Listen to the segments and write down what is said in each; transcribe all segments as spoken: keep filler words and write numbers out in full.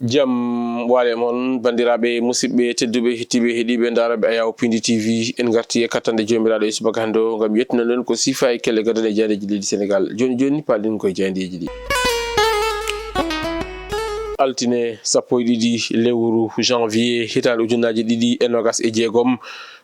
Jam waale mon, banndiraaɓe, musidɓe tedduɓe, hettiiɓe, heɗiiɓe, ndaarooɓe Ayaw Pindi T V. En ngarti e kattanɗe Joomiraaɗo e subaka hannde o ngam yettinande on ko siifa e kelle gadane e jaayndeeji leydi Senegaal. Jooni jooni, paalɗen koye jaayndeeji ɗi. Altine sappo e ɗiɗi lewru janvier, hitaande ujunnaaji ɗiɗi e noogas e jeegom,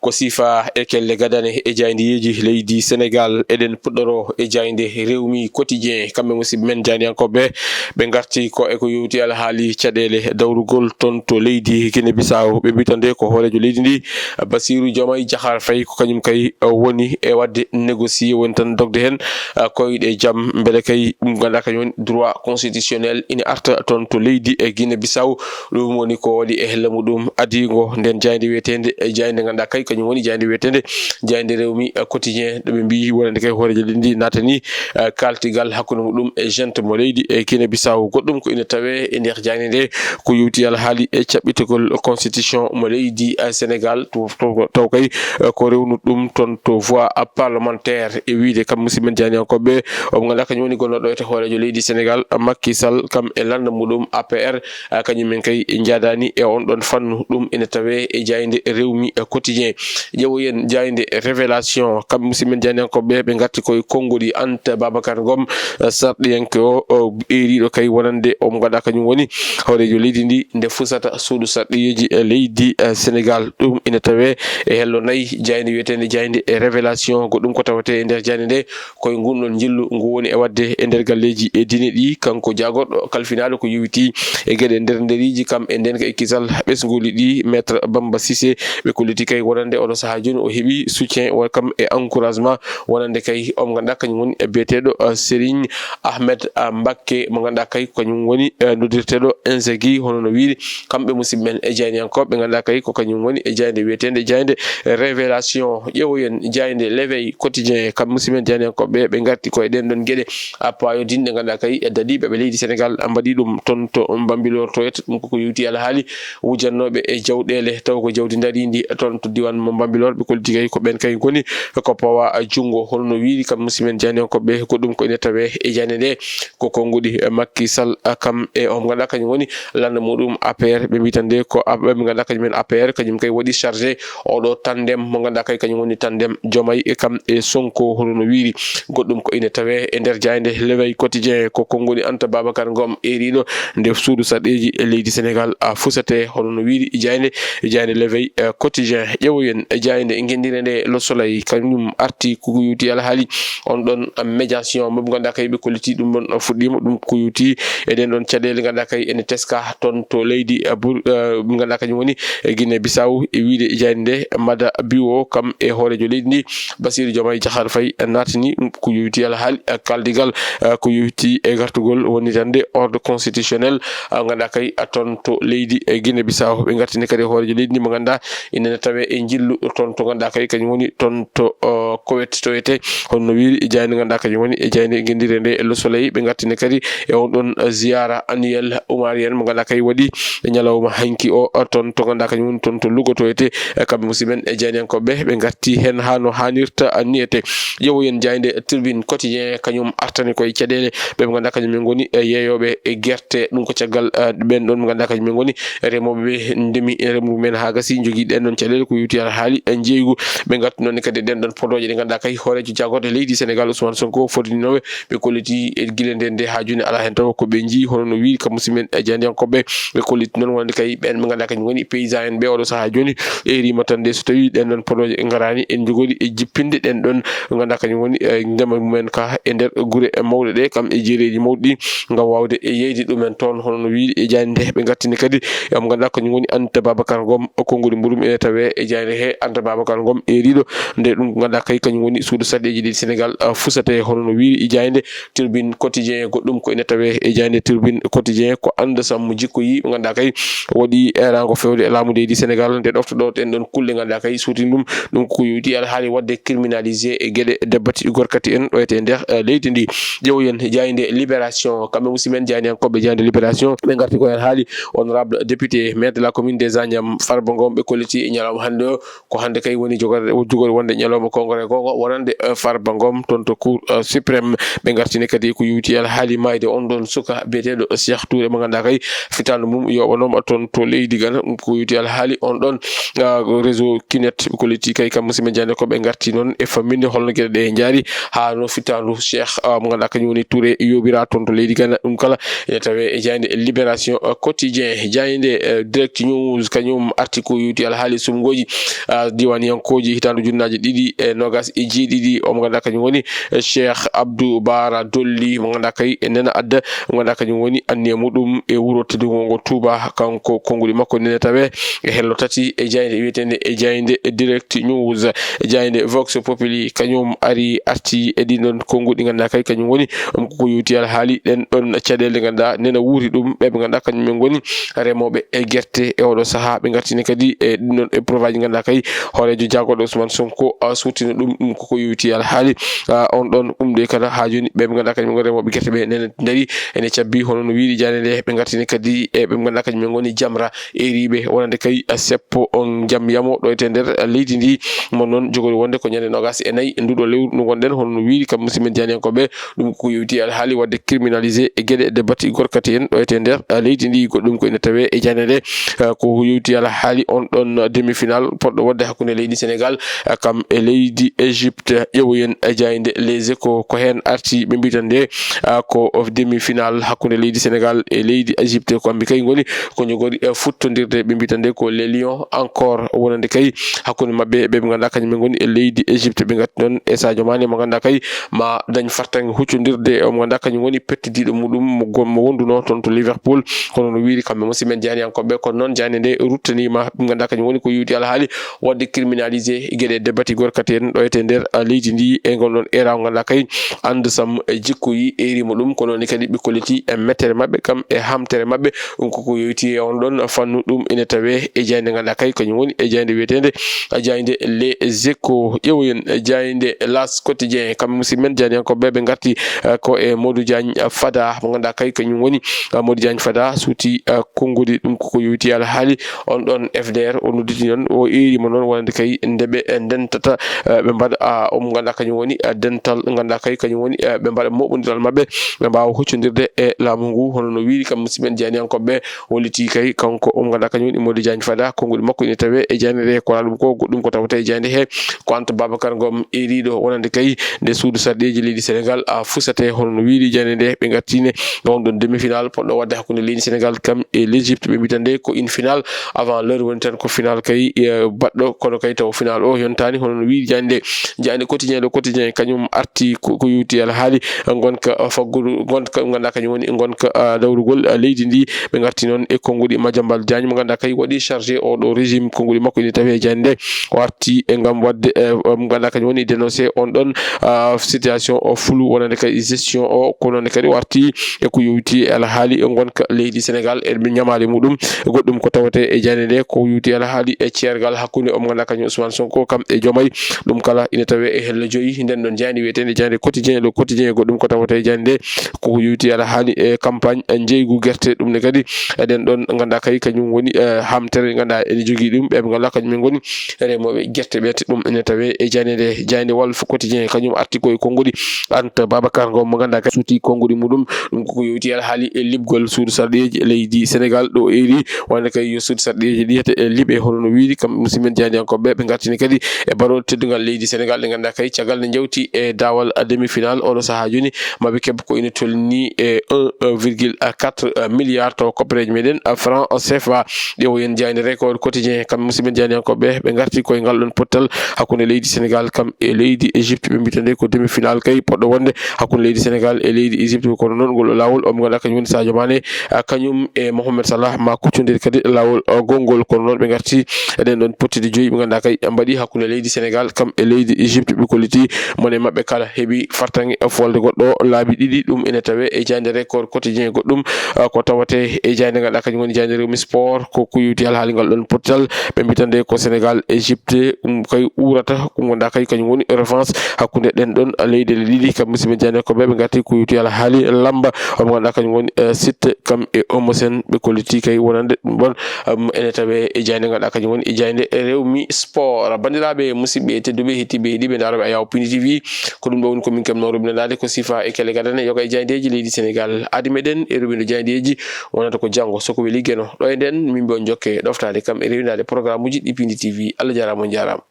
ko siifa e kelle gadane e jaayndeeji leydi Senegaal. Eɗen puɗɗoro e jaaynde Rewmi Quotidien. Kamɓe musidɓe men jaayndiyankooɓe, ɓe ngarti ko e ko yowti alhaali caɗeele dawrugol toon to leydi Guinée Bissau. Ɓe mbiyata nde ko hooreejo leydi ndi, Bassirou Diomaye Diakhar Faye, ko kañum kay woni e waɗde négocier, woni tan dogde heen, ah, koyɗe jam, mbele kay ɗum ngannduɗaa kañum woni droit constitutionnel ina arta toon to leydi e Guinée Bissau. Ɗum woni ko waɗi e helle muɗum adiingo nden jaaynde wiyeteende, e jaaynde ngannduɗaa kay kañum woni jaaynde wiyeteende jaaynde Rewmi, eh, Quotidien, ɗo ɓe mbiyi wonande kay hooreejo leydi ndi naatani, eh, kaaltigal hakkunde muɗum e junte mo leydi e Guinée Bissau. Goɗɗum ko ina tawee e nder jaaynde nde, ko yowti alhaali e caɓɓitagol constitution mo leydi, eh, Senegaal, to, to, taw kay, eh, ko rewnuɗo ɗum toon to voie, ah, parlementaire, e wiyde kam musidɓe men jaayndiyankooɓe, o mo ngannduɗaa kañum woni gonnooɗo e hooreejo leydi Senegaal, Macky Sall, kam e lannda muɗum A P R, ah, kañum en kay njaadaani e on ɗon fannu. Ɗum ina tawee e jaaynde Rewmi, eh, Quotidien. Ƴeewoyen jaaynde Révélation, kamɓe musidɓe men jaayndiyankooɓe, ɓe ngarti koye konnguɗi Anta Babacar Ngom, eh, sarɗiyanke o, o eeriiɗo kay wonande o mo ngannduɗaa kañum woni hooreejo leydi ndi nde fusata suudu sarɗiyeeji e leydi, eh, Senegaal. Ɗum ina tawee e hello nayi jaaynde wiyeteende jaaynde Révélation. Goɗɗum ko tawetee e nder jaaynde nde, koye ngun ɗon njillu ngu woni e waɗde e nder galleeji e diine ɗi. Kanko jaagorɗo kalfinaaɗo ko yowiti e geɗe nder nderiiji, kam e nden ka e kisal ɓesnguuli ɗi, Maître Bamba Cissé, ɓe kolliti kay wonande oɗo sahaa jooni o heɓi soutien o kam e encouragement wonande kay o mo ngannduɗaa kañum woni biyeteeɗo, eh, Serigne Ahmed, eh, Mbacké, mo ngannduɗaa kay kañum woni, eh, noddirteeɗo Inzaghi, hono no wiiri kamɓe musidɓe men e jaayndiyankooɓe, ɓe ngannduɗaa kay ko kañum woni e jaaynde wiyeteende jaaynde Révélation. Ƴeewoyen jaaynde L'Éveil Quotidien, kamɓe musidɓe men jaayndiyankooɓe, ɓe ngarti koye ɗen ɗon geɗe, ah, paayodinɗe, ngannduɗaa kay e daɗiiɓe ɓe leydi Senegaal, ah, mbaɗi ɗum toon to Bambilor, toyata ɗum koko yowti alhaali wujannooɓe e jawɗeele, taw ko jawdi ndariindi toon to diiwaan mo Bambilor. Ɓe kolliti kay ko ɓen kay ngoni ko pawa junngo, hono no wiiri kam musidɓe men jaayndiyankooɓe. Goɗɗum ko ina tawee e jaaynde nde, ko konnguɗi, eh, Macky Sall, ah, kam e o mo ngannduɗaa kañum woni lannda muɗum A P R. Ɓe mbiyata nde ko A-, ɓe ngannduɗaa kañum en A P R, kañum kay waɗi chargé oɗo tandem mo ngannduɗaa kay kañum woni tandem Diomaye e kam e Sonko, hono no wiiri. Goɗɗum ko ina tawee e nder jaaynde L'Éveil Quotidien, ko konnguɗi Anta Babacar Ngom eeriiɗo nde suudu sarɗeeji e leydi Senegaal, ah, fusate, hono no wiiri jaaynde, jaaynde L'Éveil, eh, Quotidien. Ƴeewoyen jaaynde ngenndire nde Le Soleil, kañum arti ko yowti alhaali on ɗon médiation mo ɓe ngannduɗaa kay ɓe kolliti ɗum ɗon fuɗɗiima. Ɗum ko yowti e ɗen ɗon caɗeele ngannduɗaa kay ene teska toon to leydi, eh, Bur-, eh, ɓe ngannduɗaa kañum woni e Guinée Bissau. E wiyde jaaynde nde, Mada Biwo kam e hooreejo leydi ndi, Bassirou Diomaye Diakhar Faye, naatani ɗum ko yowiti alhaali, eh, kaaldigal, eh, ko yowiti e gartugol wonnitande ordre constitutionnel, eh, ngannduɗaa kay, eh, toon to leydi e Guinée Bissau. Ɓe ngartini kadi hooreejo leydi ndi mo ngannduɗaa ina tawee e njillu toon to ngannduɗaa kay kañum woni toon to, eh, Koweït, toyete, hono no wiiri jaaynde ngannduɗaa kañum woni e jaaynde ngenndire nde Le Soleil. Ɓe ngartini kadi e on ɗon, eh, ziyara annuel Oumarienne mo ngannduɗaa kay waɗi e ñalawma hanki o, eh, toon to ngannduɗaa kañum woni toon to Louga, toyete, eh, kamɓe musidɓe men e jaayndiyankooɓe, ɓe ngarti heen haa no haanirta, eh, niyete. Ƴeewoyen jaaynde Tribune Quotidien, kañum artani koye caɗeele ɓe ɓe ngannduɗaa kañum en ngoni, eh, yeeyooɓe e gerte. Ɗum ko caggal, eh, ɓen ɗon ɓe ngannduɗaa kañum en ngoni remooɓe ɓe ndemi remru men haa gasi, njogii ɗen ɗon caɗeele ko yowti alhaali, eh, njeeygu. Ɓe ngarti noon kadi e ɗen ɗon podooje ɗe ngannduɗaa kay hooreejo jaagorɗe leydi Senegaal Ousmane Sonko fodinooɓe, ɓe kolliti e gila nden nde haa jooni alaa heen taw ko ɓe njii, hono no wiiri kam musidɓe men e jaayndiyankooɓe. Ɓe kolliti noon wonande kay ɓen ɓe ngannduɗaa kañum woni paysan en ɓe oɗo sahaa jooni, eeriima tan nde so tawii ɗen ɗon podooje ngaraani, en njogori e jippinde ɗen ɗon ɓe ngannduɗaa kañum woni, eh, ndema mumen ka e nder gure mawɗe ɗe, kam e jeereeji mawɗi ɗi, ngam waawde e yeyde ɗumen toon, hono no wiiri e jaaynde nde. Ɓe ngartini kadi e mo ngannduɗaa kañum woni Anta Babacar Ngom, o konngudi mburum ene tawee e jaaynde he. Anta Babacar Ngom eeriiɗo nde ɗum ngannduɗaa kay kañum woni suudu sarɗeeji ɗi Senegaal, ah, fusata e, hono no wiiri e jaaynde Tribune Quotidien. Goɗɗum ko ene tawee e jaaynde Tribune Quotidien ko Anda Sammo jikkoyi, ɓe ngannduɗaa kay waɗi eeraango feewde e laamu leydi Senegaal, nde ɗoftoɗo ɗen ɗon kulle ngannduɗaa kay suuti ɗum, ɗum ko yowiti alhaali waɗde criminalisé e geɗe debbati gorkati en ɗo e nder, eh, leydi ndi. Ƴeewoyen jaaynde Libération, kamɓe musidɓe men jaayndiyankooɓe jaaynde Libération, ɓe ngarti ko alhaali honorable député maire de la commune des Agnam Farba Ngom, ɓe kolliti e ñalawma hannde o Ko hannde kay woni jogorde, jogori wonde ñalawma kongre gonga wonande, eh, Farba Ngom toon to Cour, eh, suprême. Ɓe ngartini kadi ko yowti alhaali maayde on ɗon suka biyeteeɗo Cheikh Touré mo ngannduɗaa kay fitaandu mum yoɓanooma toon to leydi Gana. Ko yowti alhaali on ɗon, ah, réseau Kinet ko leti kay kam musidɓe jande ko ɓe ngarti noon e famminde holno geɗe ɗe njaari haa no fitaandu Cheikh, ah, mo ngannduɗaa kañum woni Touré yoɓira toon to leydi Gana. Ɗum kala ene tawe e jaaynde Libération, eh, Quotidien, jaaynde, eh, Direct News, kañum arti ko yowti alhaali sumngooji, ah, diiwaaniyankooji hitaande ujunnaaje ɗiɗi e noogaas e jeeɗiɗi. O mo ngannduɗaa kañum woni, eh, Cheikh Abdou Bara Dolly, mo ngannduɗaa kay e nena adda, mo ngannduɗaa kañum woni anniya muɗum e wuro teddungo ngo Touba. Kanko konnguɗi makko nene tawe e hello tati e jaaynde wiyeteende e jaaynde Direct News, e jaaynde Vox Populi, kañum ari arti e ɗin ɗon konnguɗi ngannduɗaa kay kañum woni, um, ko yowti alhaali ɗen ɗon caɗeele ngannduɗaa nena wuuri ɗum, ɓe ɓe ngannduɗaa kañum en ngoni remooɓe e gerte e oɗo sahaa. Ɓe ngartini kadi e ɗin ɗon e preuveaji ngannduɗaa kay hooreejo jaagorɗo Ousmane Sonko, a, suutino ɗum, ɗum koko yowti alhaali, a, on ɗon. Ɗum ɗo kala haa jooni ɓe ɓe ngannduɗaa kañum en ngoni remooɓe gerte ɓe nene ndari ene cabbi hono no wiiri jaaynde nde. Ɓe ngartini kadi e ɓe ɓe ngannduɗaa kañum en ngoni Jamra eeriiɓe wonande kay seppo on jam yamo ɗo e nder leydi ndi. Mo noon jogori wonde ko ñande noogaas e nayi nduɗo lewru ndu ngonɗen, hono no wiiri kam musidɓe men jaaniyankooɓe. Ɗum ko yowti alhaali waɗde criminalisé e geɗe de bati gorkati en ɗo e nder leydi ndi. Goɗɗum ko ene tawe e jaaynde nde, eh, ko yowti alhaali on ɗon demi-finale poɗɗo waɗde hakkunde leydi Sénégal, eh, kam e leydi Égypte. Ƴeewoyen e jaaynde Les Échos ko heen arti ɓe mbiyata nde, ah, ko demi-finale hakkunde leydi Sénégal e leydi Égypte. Ko kamɓe kay ngoni ko njogori, eh, futtondirde ɓe mbiyata nde ko les Lions encore wonande kay hakkunde maɓɓe ɓe ɓe ngannduɗaa kañum en ngoni e leydi Égypte. Ɓe ngatti noon e Sadio Mané mo ngannduɗaa kay ma dañ fartaŋŋe huccondirde e mo ngannduɗaa kañum woni pettidiiɗo muɗum mo gon-, mo wonduno toon to Liverpool. Kono no wiiri kamɓe musidɓe men jaaniyankooɓe, kono noon jaaynde nde ruttaniima ɓe ngannduɗaa kañum woni ko yowti alhaali waɗde criminalisé geɗe de bati gorkati en ɗo e nder, ah, leydi ndi e ngon ɗon era o ngannduɗaa kay And Sam e jikkoyi erimo ɗum, kono ni kadi ɓe kolliti e mettere maɓɓe kam e hamtere maɓɓe. Ɗum koko yowti e on ɗon fannu, ɗum ene tawe e jaaynde ngannduɗaa kay kañum woni e jaaynde wiyeteende, ah, jaaynde Les Échos. Ƴeewoyen e jaaynde L'As Quotidien, kamɓe musidɓe men jaaniyankooɓe ɓe ngarti, eh, ko e Modou Diagne Fada mo ngannduɗaa kay kañum woni, eh, Modou Diagne Fada suuti, eh, konnguɗi. Ɗum koko yowti alhaali on ɗon F D R o nodditi noon, o eerima noon wonande kay nde ɓe, eh, ndentata, eh, ɓe mbaɗa, ah, o mo ngannduɗaa kañum woni, eh, dental ngannduɗaa kay kañum woni, eh, ɓe mbaɗa moɓondiral maɓɓe, ɓe mbaawa huccondirde e laamu ngu. Hono no wiiri kam musidɓe men jaaniyankooɓe, holliti kay kanko o mo ngannduɗaa kañum woni Modou Diagne Fada, konnguɗi makko ene tawe e jaaynde nde. Ko alaa ɗum ko goɗɗum ko tawata e jaaynde he, ko Anta Babacar Ngom eeriiɗo wonande kay nde suudu sarɗeeji leydi Sénégal a fusate. Hono no wiiri jaaynde nde, ɓe ngartine on ɗon demi-finale poɗɗo waɗde hakkunde leydi Sénégal kam e l'Égypte. Ɓe mbiyata nde ko une finale avant l'heure, woni tan ko finale kay, eh, baɗɗo, kono kay taw finale o yontaani. Hono no wiiri jaaynde nde, jaaynde Quotidien, Le Quotidien kañum arti ko, ko yowti alhaali ngonka, ah, faggudu, ngonka ngannduɗaa kañum woni ngonka, ah, dawrugol, ah, leydi ndi. Ɓe ngarti noon e konnguɗi Madiambal Diagne mo ngannduɗaa kay waɗi chargé oɗo régime, konnguɗi makko ene tawi e jaaynde nde. O arti e ngam waɗde, eh, mo ngannduɗaa kañum woni dénoncé on ɗon, ah, situation o flou wonande kadi gestion o, kono noon kadi o arti e ko yowti e alhaali e ngonka leydi Sénégal e ñamaale muɗum. Goɗɗum ko tawate e jaaynde nde ko yowti alhaali e ceergal hakkunde o mo ngannduɗaa kañum Ousmane Sonko kam e Diomaye. Ɗum kala ina tawe e hello joyi nden ɗon jaaynde wiyeteende jaaynde Quotidien, Le Quotidien. Goɗɗum ko tawate e jaaynde nde ko yowti alhaali e campagne, eh, njeygu gerte. Ɗum ne kadi eɗen ɗon ngannduɗaa kay kañum woni, eh, hamtere ngannduɗaa ene jogii ɗum ɓe ɓe ngannduɗaa kañum en ngoni remooɓe gerte ɓe. Te ɗum ene tawe e jaaynde nde, jaaynde Walf Quotidien kañum arti ko e konnguɗi Anta Babacar Ngom mo ngannduɗaa kay suuti konnguɗi muɗum. Ɗum koko yowti alhaali e liɓgol suudu sarɗeeji leydi Sénégal ɗo eeri wonande kay yo suudu sarɗeeji ɗi yiyete e liɓe. Hono no wiiri kam musidɓe men jaaniyankooɓe ɓe ngartini kadi e baɗooɗe teddungal leydi Sénégal ɗe ngannduɗaa kay caggal nde njawti e daawal demi-finale oɗo sahaa jooni maɓe keɓ ko ina tolni e un virgule quatre milliard to koppereeji meɗen, ah, franc C F A. Ƴeewoyen jaaynde Record Quotidien, kamɓe musidɓe jaaniyankooɓe, ɓe ngarti koye ngal ɗon pottal hakkunde leydi Sénégal kam e leydi Égypte. Ɓe mbiyata nde ko demi-finale kay poɗɗo wonde hakkunde leydi Sénégal e leydi Égypte. Kono noon ngol laawol o mo ngannduɗaa kañum woni Sadio Mané, ah, kañum e Mohamed Salah ma kuccondir kadi laawol, ah, gonngol. Kono noon ɓe ngarti eɗen ɗon pottude joyi ɓe ngannduɗaa kay mbaɗi hakkunde leydi Sénégal kam e leydi Égypte. Ɓe kolliti mone maɓɓe kala heɓi fartaŋŋe folde goɗɗo laabi ɗiɗi. Ɗum ene tawe e jaaynde Record Quotidien. Goɗɗum, ah, ko tawate e jaaynde ngannduɗaa kañum woni jaaynde Rewmi Sport, ko ko yowti alhaali ngal ɗon pottal. Ɓe mbiyata nde ko Sénégal Égypte, ɗum kay uurata, ko ngannduɗaa kay kañum woni revanche hakkunde ɗen ɗon leyɗele ɗiɗi. Kam musidɓe jaaniyankooɓe ɓe ngarti ko yowti alhaali lamba, o mo ngannduɗaa kañum woni, eh, Siteu kam e Eumeu Sène. Ɓe kolliti kay wonande ɗum ɗon, um, ene tawe e jaaynde ngannduɗaa kañum woni e jaaynde Rewmi Sport. Banndiraaɓe musidɓe tedduɓe, heɗtiiɓe, heɗiiɓe ndaarooɓe Ayaw Pindi T V, ko ɗum ɗo woni ko min keɓnoo rubinandaade ko sifa e kelle gadane yoga e jaayndeeji leydi Senegaal. Aadi meɗen e rubindo jaayndeeji wonata ko janngo, so ko weli Geno. Ɗo e nden, min mbiya on jokke ɗoftaade kam e rewindaade programmuuji ɗi Pindi T V. Allah jaaraama, on njaaraama.